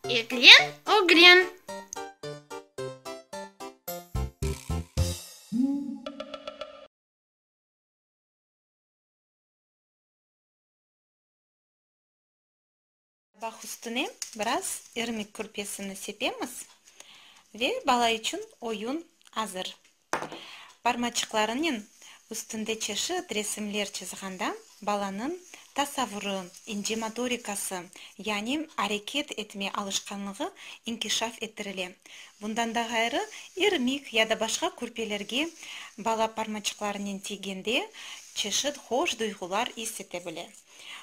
Eglen, ögren. Tabaq üstüne biraz irmik kürpesini sepemiz ve bala içün oyun azır. Parmaçıqlarınen üstünde çeşit resimler çızğanda balanıñ tasavurı, ince motorikası, yani areket etme alışqanlığı inkişaf ettirile. Bundan da ğayrı, irmik ya da başqa kürpelerge bala parmaçıqlarınen tiygende çeşit hoş duyğular is ete bile.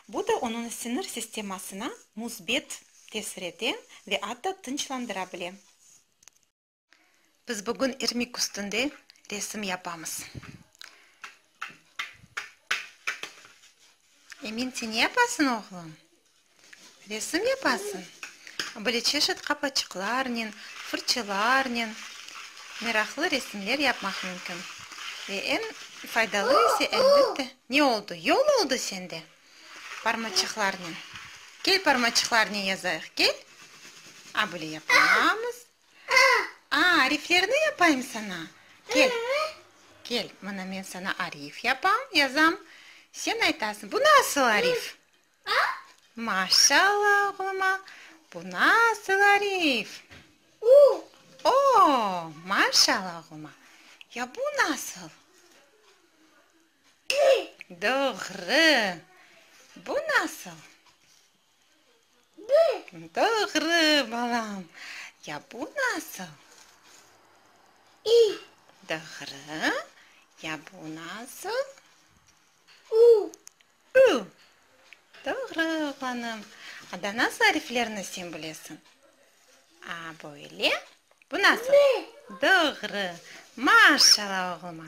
Bu da onıñ sinir sistemasına müsbet tesir ete ve atta tınçlandıra bile. Biz bugün irmik üstünde resim yapamız. Emin, sen ne yapasıñ, oğlum? Resim yapasıñ? Böyle çeşit qapaçıqlarnen, fırçılarnen meraqlı resimler yapmaq mümkün. Ve eñ faydalı ise, elbette, ne oldı? Yol oldı sende? Parmaçıqlarnen. Kel, parmaçıqlarnen yazayıq, kel. A, böyle yapamız. A, ariflerni yapayım saña? Kel, kel, mına men saña arif yapam, yazam. Sen aytasıñ, bu nasıl arif? Maşallah, oğluma, bu nasıl arif? O, maşallah, oğluma. Ya bu nasıl? Doğru. Bu nasıl? Doğru, balam. Ya bu nasıl? Doğru. Ya bu nasıl? Ü. Doğru, oğlanım. A da nasıl ariflerni sen bilesiñ? A, böyle. Bu nasıl? Doğru. Maşallah, oğluma.